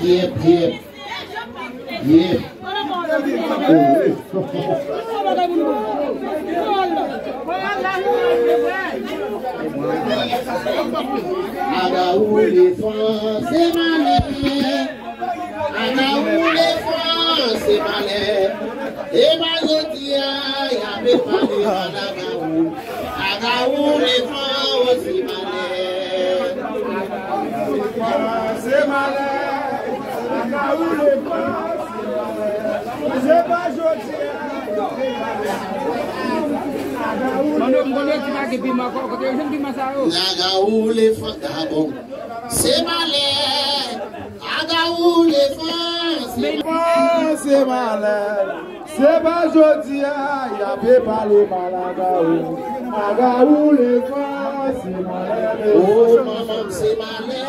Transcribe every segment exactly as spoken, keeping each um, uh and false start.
Yep, yep. Yep. Aga ou lefan, se malè. Aga ou lefan, se malè. E pa jodi a, y ape pale mal aga ou. Aga ou lefan, o se malè. Se malè. Aga ou lefan, se malè. Se pa jodi a. Aga ou lefan. Aga ou lefan, ta bon. Se malè. Aga ou lefan, se malè. Se pa jodi a, y ape pale mal aga ou. Aga ou lefan, se malè. O manman m se malè,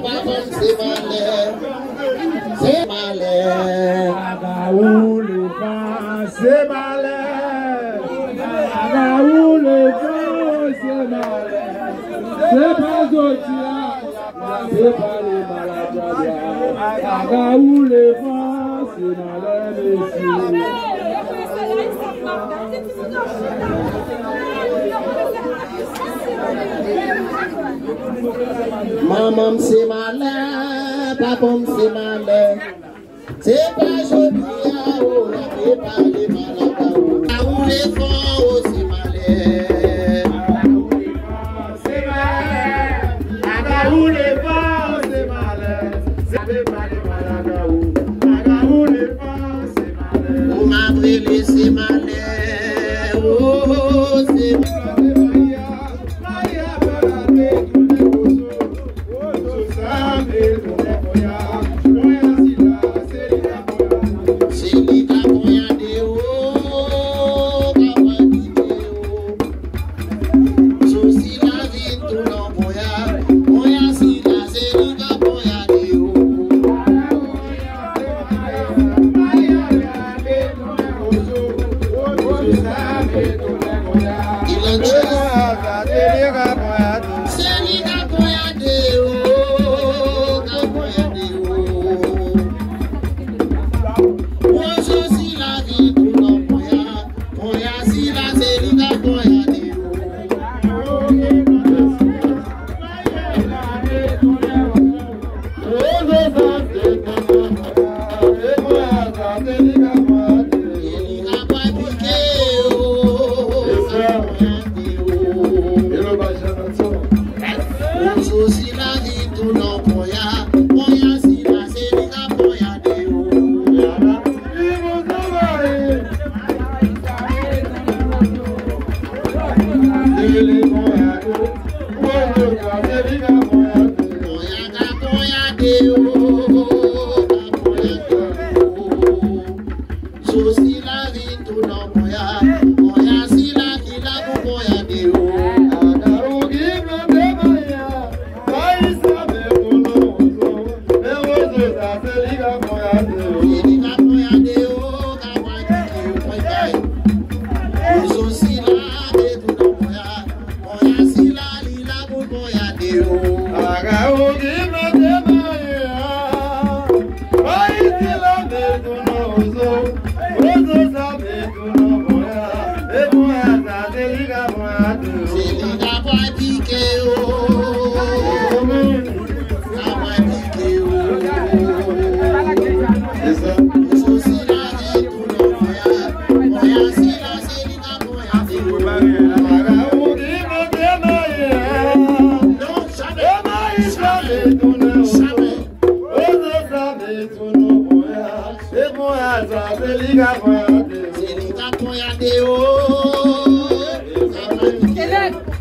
papa m se malè. Se malè. Aga ou lefan, se malè. Aga ou lefan, se malè. Se pa jodi a. Se pale mal a Djabra. Aga ou lefan, se malè mesye. Manman m se malè, papa m se malè. Se pa jodi a, o, y ape pale mal aga ou. Aga ou lefan, o, se malè. Se malè. Aga ou lefan, o, se malè. Se pale mal aga ou. Aga ou lefan, se malè. Ou m ap rele se malè. O, se malè. Se li k ap ponyade ou, k ap pike ou. Sou sila vin tounen yon ponya, ponya sila se li k ap ponyade ou. Ilandjè. Se li k ap ponyade ou, k ap ponyade ou. Wozo sila vin tounen ponya, ponya sila se li k ap ponyade ou. Ponya ka ponyade ou, ka ponyade ou. Sou sila vin tounen ponya, ponya sila ki la pou ponyade ou. Aga ou ki plante maya, mayi sa men pou nou wozo, men wozo sa se li ka ponyade ou. Se li ka ponyade ou, ka ponyade ou, ponyade. Wozo sila vin tounen ponya. Ponya sila li la pou ponyade ou. Aga ou ki plante maya, mayi sila men tounen wozo, wozo sa men tounen ponya, e ponya sa se li ka ponyade ou. Se li ka pral pike ou. Ka pral pike ou. Se sa. Wozo sila vin tounen ponya, ponya sila se li ka ponyade ou. Aga ou ki plante maya. Non, jamè. Jamè. Jamè. Se li k ap ponyade ou.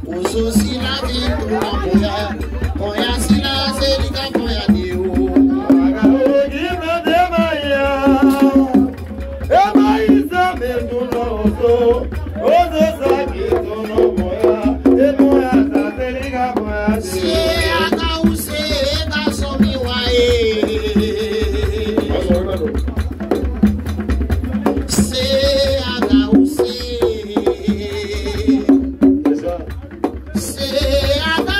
Ou sou sila vin tounen ponya. Ponya sila se li k ap ponyade ou. Aga ou ki plante maya. E mayi sa men tounen wozo, wozo sa ki tounen ponya, e ponya sa se li ka ponyade. Se aga ou se, e gason miwa e. Se aga ou se. Se sa. Se aga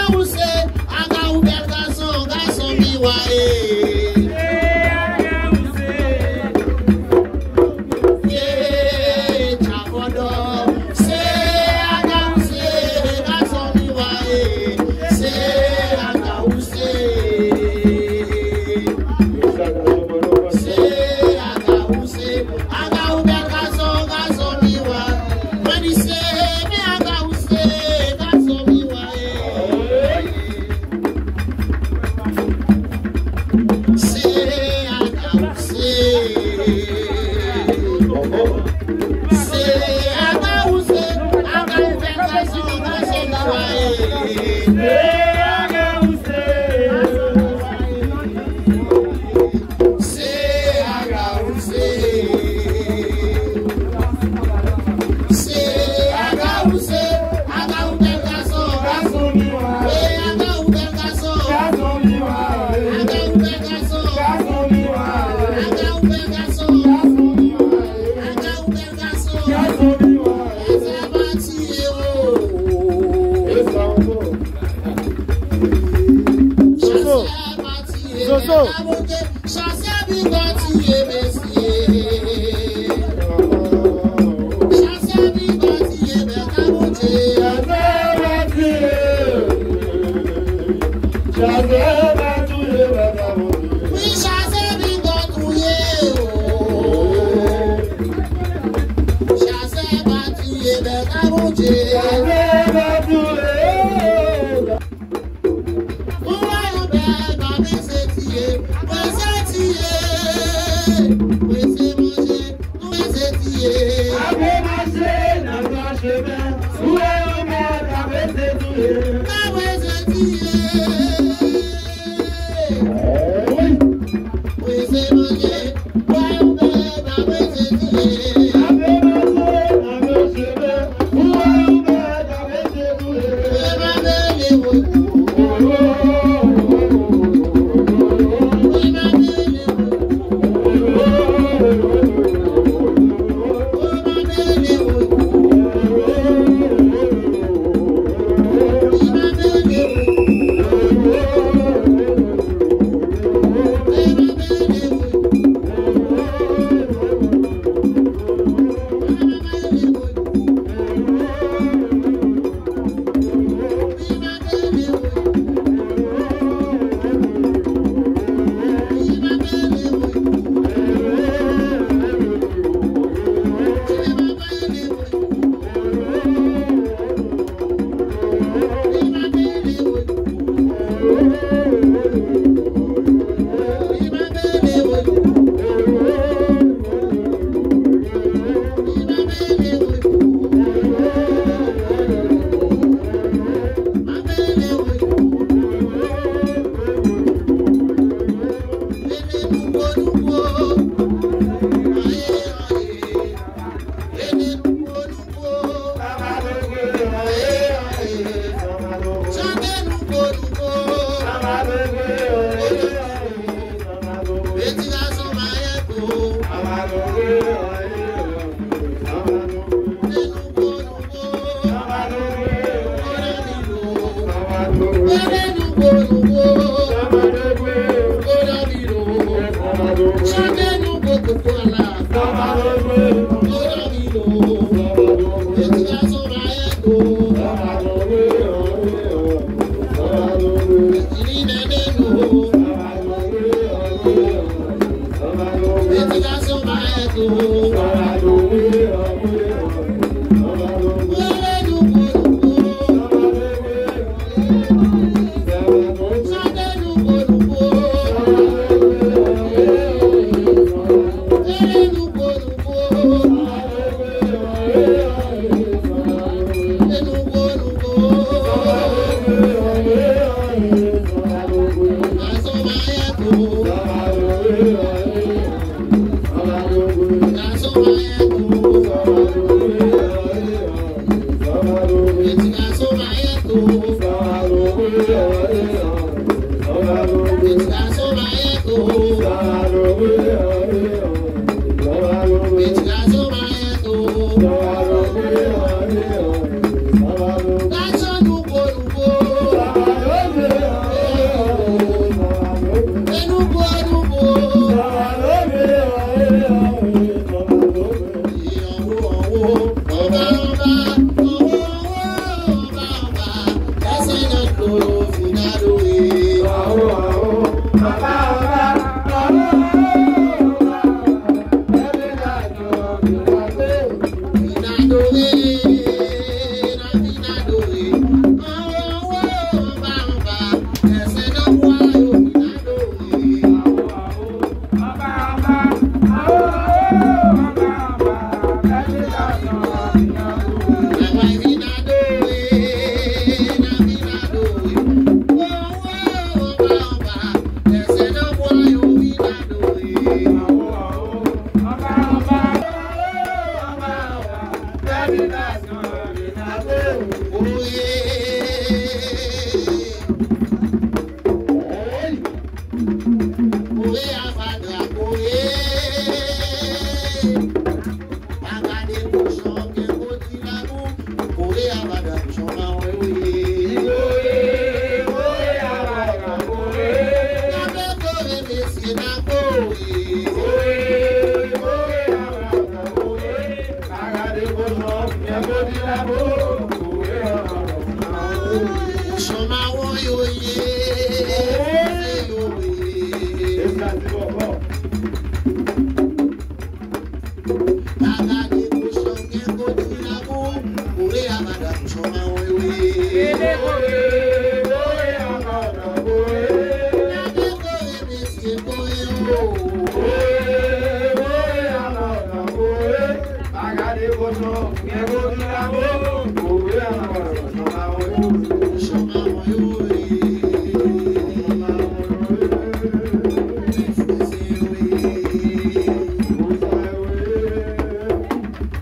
Zozo. Zozo.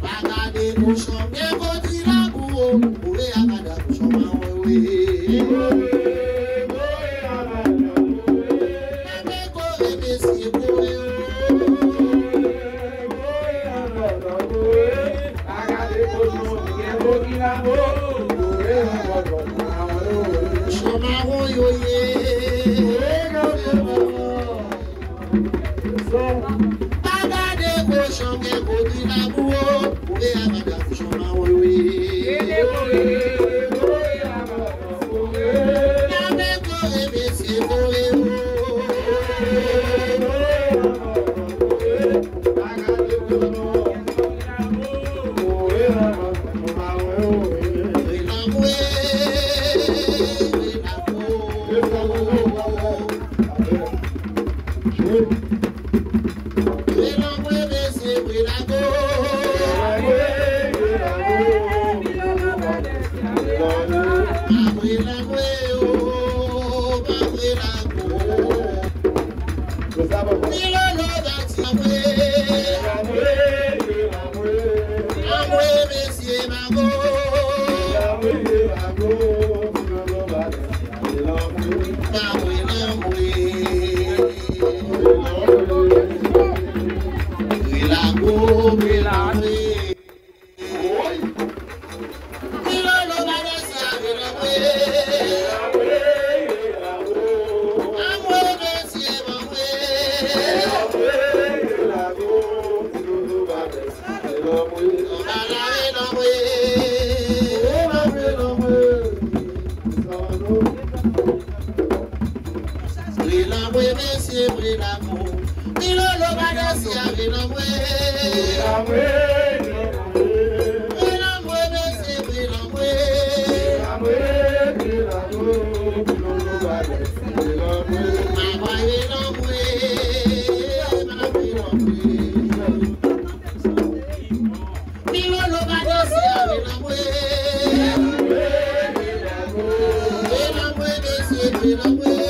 Pa gade kochon, gen koti labou, o, o, e a gade kochon mawon, wi. Leve kò, e mesye, kò, e, o. Kochon mawon yo ye. Pa gade kochon gen kote labou, o. Ou ve a gade kochon mawon yo ye. Lave kò, e mesye, kò, e, o. Anmwe, mesye mago. Anmwe, anmwe. Wi, lago, wi, lago. Milolo pa danse avè l, anmwe. Anmwe, mesye, anmwe. Anmwe, anmwe. Wi, anmwe, mesye, wi, lago. Milolo pa danse avè l, anmwe. Wi, anmwe, mesye, wi, anmwe. Anmwe, wi, anmwe. Milolo pa danse avè l, anmwe. Wi, anmwe, mesye, wi, anmwe.